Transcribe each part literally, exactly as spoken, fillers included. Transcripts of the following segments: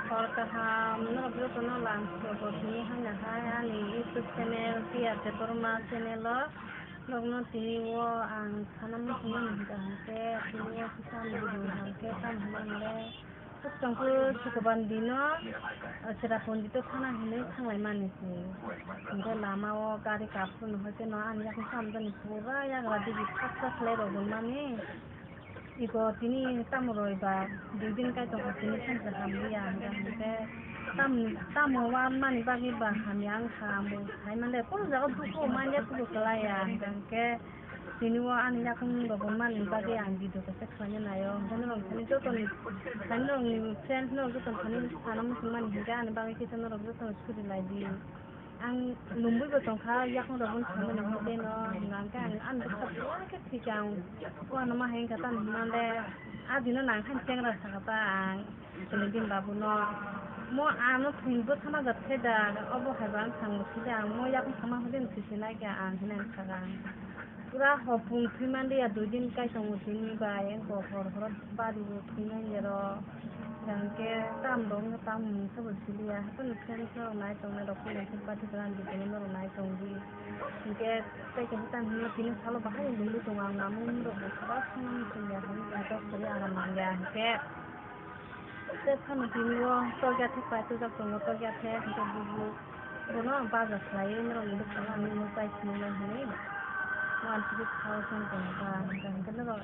Hor kaham, norok jotono lam srogo tini haino hai ani YouTube channel, P R Debbarma channel o. Norokno tini o ang sana muchungmani hwnkha hwnkhe, tini o kisa video hwnkhe tamo hwnmale, swkangkhe Sukrobani dino, ah, Cherrapunji to thana hinwi thanglaimani se. Hwnkhe lama o gari kapsukno hwnkhe no ani yakung chamjani pura yagra digi thak thak khlai rw gonmani. Iko tini tamo roi ba dui din kai tongkha tini thansa hamliya hwnkha hwnkhe tam-, tamo wanmani bagwi ba hamya wngkha, ang bo sai manliya, kunu jaga buku manya tubu kwlaiya hwnkha hwnkhe tini o ani yakung rok mani bagwi ang video kaisa khlaina naio, hwnkhe norok thani jotoni, thani norokni friends norok jotoni thani sana muchungmani hwnkhe ani bagwi kisa norok jotono suri lai di. Ang lumui bo tongkha, yakung rok bo thangmani hwnkhe no, hwnkha hwnkhe ang ani bwkha belai khe thwikha ang. Uanama hai wngkha tamo hwnmale, ah, dino nang khe chengra sakha ta ang, Selentin babu no. Mo ano thwini bwtha ma jat khe da, obo hai ba ang thangbo sida ang, mo yakung thangma hwnkhe thwi se nai khe ang hinwi ang sakha ang. Pura hopung thwi manliya, dui din kai tongo tini bai, engko hor horo bari bo thwi manliya ro. Hwnkhe tam rok wngkha tam mungsa bo siliya, haphano friends rok nai tongnai rok, phano khe party plan di tongwi norok nai tong di. Hwnkhe tei kaisa tam hwnma tini salo bahai lungwi tongo ang, mamung rok bo kwrak phano muchungya, hwnwi tok kwrwi aram manya hwnkhe. Tei phano tini o tokya thek paitokjak tongo, tokya thek hwnkhe bubu bono baja khlaiwi norokni bwskango ang nuknai sinimai hwnwi. One three thousand tongkha hwnkhe norok.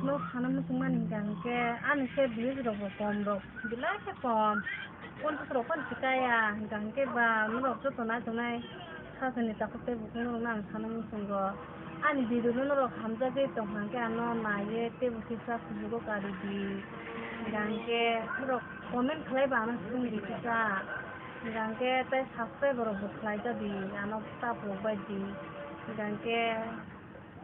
Nok sana muchungmani hwnkha hwnkhe ani khe views rok bo kom rok, belai khe kom. Ponchash rok phano tikaya hwnkha hwnkhe ba norok joto nai tongnai sajani takhuk tei bukhuk norokno ang sana muchungo. Ani video no norok hamjagwi tongkha hwnkhe ano naiwi teibo kisa kubugo karidi. Hwnkha hwnkhe norok comment khlai ba ano swngdi kisa. Hwnkha hwnkhe tei subscribe rok bo khlai jadi ano ta phunuk bai di. Hwnkha hwnkhe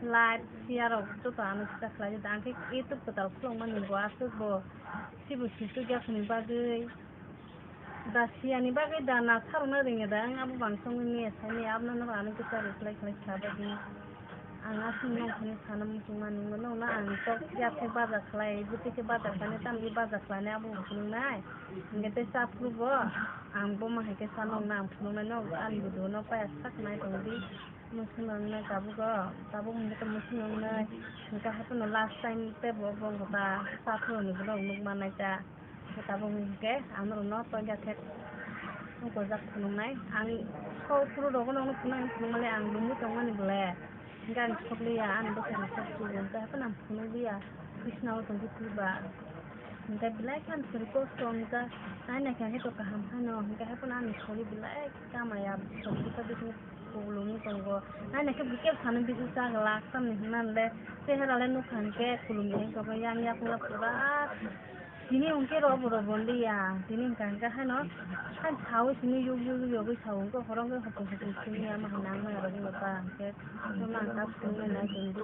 like, share rok joto ano kisa khlai di. Ang khe YouTube kwtal khulokmani bo aswk bo sibo sisuk ya khwnwi bagwi. Da siyani bagwi da na sarokna ringya da ang abo bangsa wngwi maya sani abono norok ano kisa reply khlai kha bagwi. Ang aswk nongkhorni sana muchungma nungno nokno ang tok yathek baja khlai bwtwi khe baja khlainai tamni baja khlainai abo bo phunuknai. Hwnkhe tei cha phuru bo ang bomo hai khe cha nokno ang phunuknai nok ani video no paya sak nai tongdi. Muchung nangnai tabuk o, tabuk hwnkhe to muchung nangnai. Hwnkhe haiphano last time tei bo, bo wngkha ta, cha phuru ni borok nuk mannai ta. Hwnkhe tabuk hwnkhe ang norokno tokya thek gojak phunuknai. Ang kok phuru rokno phunuknai phunukmani ang lungwi tongmani bole. Hwnkhe ang sokliya, ani bwskango sok tubu, hwnkhe haiphano ang phunukliya. Bisna o tongkhe twiba. Hwnkhe belai khe ang sori kosto wngjak. Naina khe haiphano kaham phano, hwnkhe haiphano ani sori belai khe kamaya, sori kisa bising. Kulumwi tongo. Haino khe bwkhe sano bisi chak lak tamni hwnna le chehera le nukha hwnkhe kulumya wngkha yang yakungla pura. Tini hwnkhe robo robo liya. Tini hwnkha hwnkhe haino haino sawi simi yug yug yogwi sao hwnkhe horo hwnkhe hotung hotung simi ama hwnna ang maya rok wngkha hwnkhe. Tamo ang tak simi nai tongdi.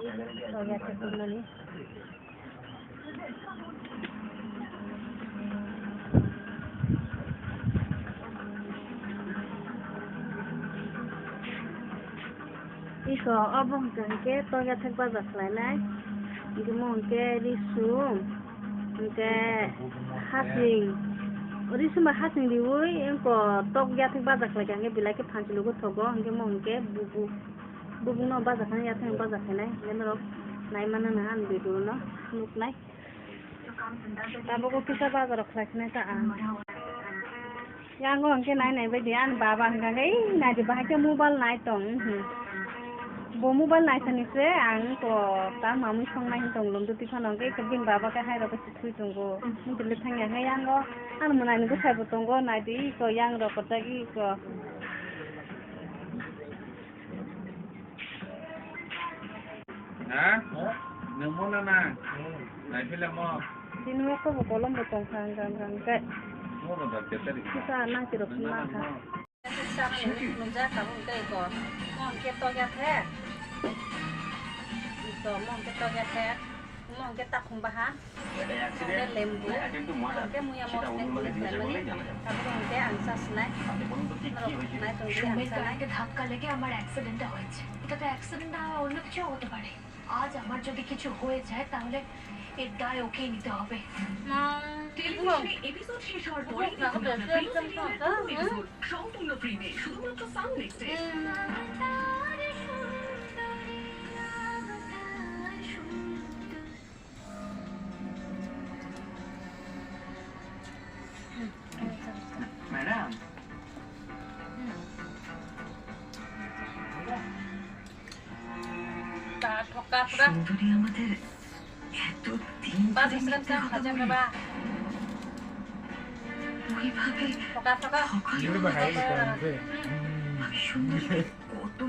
Tokya khe tongmani. Iko obo hwnkha hwnkhe tokya thek baja khlainai, hwnkhe mo hwnkhe risum, hwnkhe hasing, risum bai hasing riui eko tokya thek baja khlaikha hwnkhe belai khe phanchilok o thogo, hwnkhe mo hwnkhe bubu. Bubung no baja khainai, yathai baja khainai, hwnkhe norok nai mano no ang video no nuknai. Tabuk o kisa baja rok khlai khainai ta ang. Yang o hwnkhe nai nai bai di, ani baba hwnkha khe, "Ei, nai di, bahai khe mobile nai tong," hmm. Bo mobile nai sani se ang to ta mamui song nai tong lum dwtwi phano hwnkhe bini baba khe hai rok khe se thwi tongo. Mungtili thangya khe yang o, ani mwnai ni bwsai bo tongo, nai di ko yang rok kwchak i ko. Ha? Nwng mo na na? Nai phila mo. Tini o kobo kolom bo tong kha, hwnkha, hwnkha, hwnkhe. Mo no da betari. Kisa nang tiro phunukma kha. Nungjak tabuk hwnkhe iko. Mo hwnkhe tokya the. Iko, mo hwnkhe tokya the. Mo hwnkhe takhum bahan. Hwnkhe lembu, hwnkhe muya mosla kini khlaimani, tabuk hwnkhe ang cha sinai. Norok nai tongdi ang chanai. সময় গাড়িতে ধাক্কা লেগে আমার অ্যাক্সিডেন্টটা হয়েছে। এটা তো অ্যাক্সিডেন্ট না হয় অন্য কিছু হতে পারে। আজ আমার যদি কিছু হয়ে যায় তাহলে এর দায় ওকেই নিতে হবে। Mom, টেলিভিশনে এপিসোড শেষ হওয়ার পরেই দেখুন আপনার প্রিয় সিনেমার পরবর্তী এপিসোড সম্পূর্ণ ফ্রিতে শুধুমাত্র সান নেক্সটে। ম্যাডাম। সুন্দরী আমাদের এত দিন ধরে মিথ্যে কথা বলি। ওইভাবে ঠকানো। আমি সুন্দরীকে কত